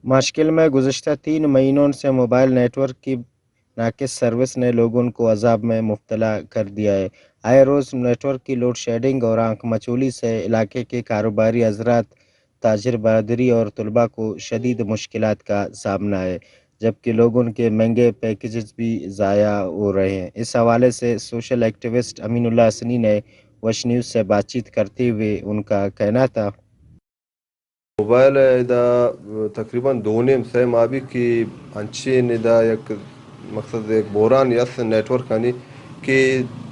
ماشکل میں گزشتہ تین مہینوں سے موبائل نیٹ ورک کی ناقص سروس نے لوگوں کو عذاب میں مبتلا کر دیا ہے۔ آئے روز نیٹ ورک کی لوڈ شیڈنگ اور آنکھ مچولی سے علاقے کے کاروباری حضرات، تاجر برادری اور طلباء کو شدید مشکلات کا سامنا ہے، جبکہ لوگوں کے مہنگے پیکجز بھی ضائع ہو رہے ہیں۔ اس حوالے سے سوشل ایکٹیوسٹ امین اللہ حسنی نے وش نیوز سے بات چیت کرتے ہوئے ان کا کہنا تھا۔ موبائل ءَ ادا تقریباً دو نیم سئے ماہ بیت کہ انچیں ادا یک مقصد یک بحران است نیٹ ورکانی کہ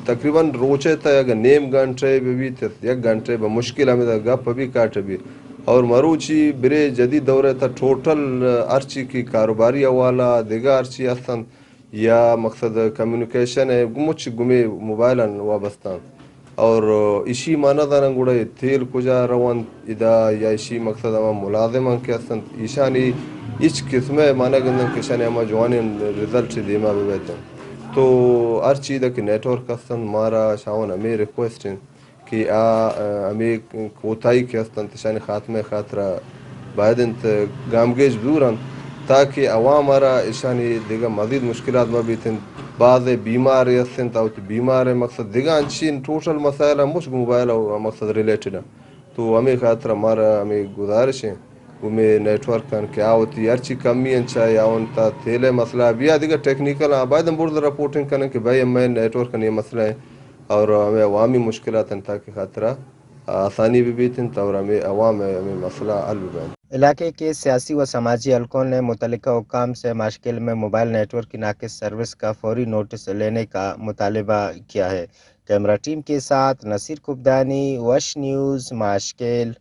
تقریباً روچ ءِ تہ اگہ نیم گھنٹہ بہ بیت، یک گھنٹہ بہ مشکل ہمدا گپ بہ بیت کاٹ بہ بیت۔ اور مروچی برے جدید دور ءِ تہ ٹوٹل ہرچی کہ کاروباری حوالہ دگہ ہرچی است انت، یا مقصد کمیونیکیشن ءَ مچ گمے موبائل ءَ وابستہ انت۔ اور ایشی ما نہ زاناں گڑا اے تیل کجا رونت ادا، یا ایشی مقصد ہما ملازم انت کہ است انت، ایشانی ہچ قسم ءَ ما نہ گنداں کہ ایشانی ہما جوانیں رزلٹ دیما بہ بیت انت۔ تو ہر چیز کہ نیٹ ورک است انت، مارا شاون ہمے ریکویسٹ انت کہ آ، آ، ہمے کوتاہی کہ است انت، اشانی خاتمہ ءِ خاطرا باید انت گامگیج بزور انت، تاکہ عوام ءَ را اشانی دگہ مزید مشکلات مہ بیت انت۔ بعضے بیمارے است انت، آ وتی بیمار ءِ مقصد دگہ انچین ٹوٹل مسائل ہم مشک موبائل ءَ مقصد ریلیٹڈ انت۔ تو ہمے خاطرا مارا ہمے گزارش انت۔ گوں مئے نیٹ ورک انت کہ آ وتی ہرچی کمی انت، چاہے آ انت تیل ءِ مسئلہ بیا دگہ ٹیکنیکل آ باید ہم برز رپورٹنگ کنن کہ بھائی ہمے نیٹ ورک ءِ مسئلہ انت اور ہمے عوامی مشکلات انت، تاکہ خاطرا آسانی بہ بیت انت اور ہمے عوام ءِ ہمے مسئلہ حل بہ بیت۔ علاقے کے سیاسی و سماجی حلقوں نے متعلقہ حکام سے ماشکل میں موبائل نیٹ ورک کی ناقص سروس کا فوری نوٹس لینے کا مطالبہ کیا ہے۔ کیمرہ ٹیم کے ساتھ نصیر کبدانی، وش نیوز، ماشکل۔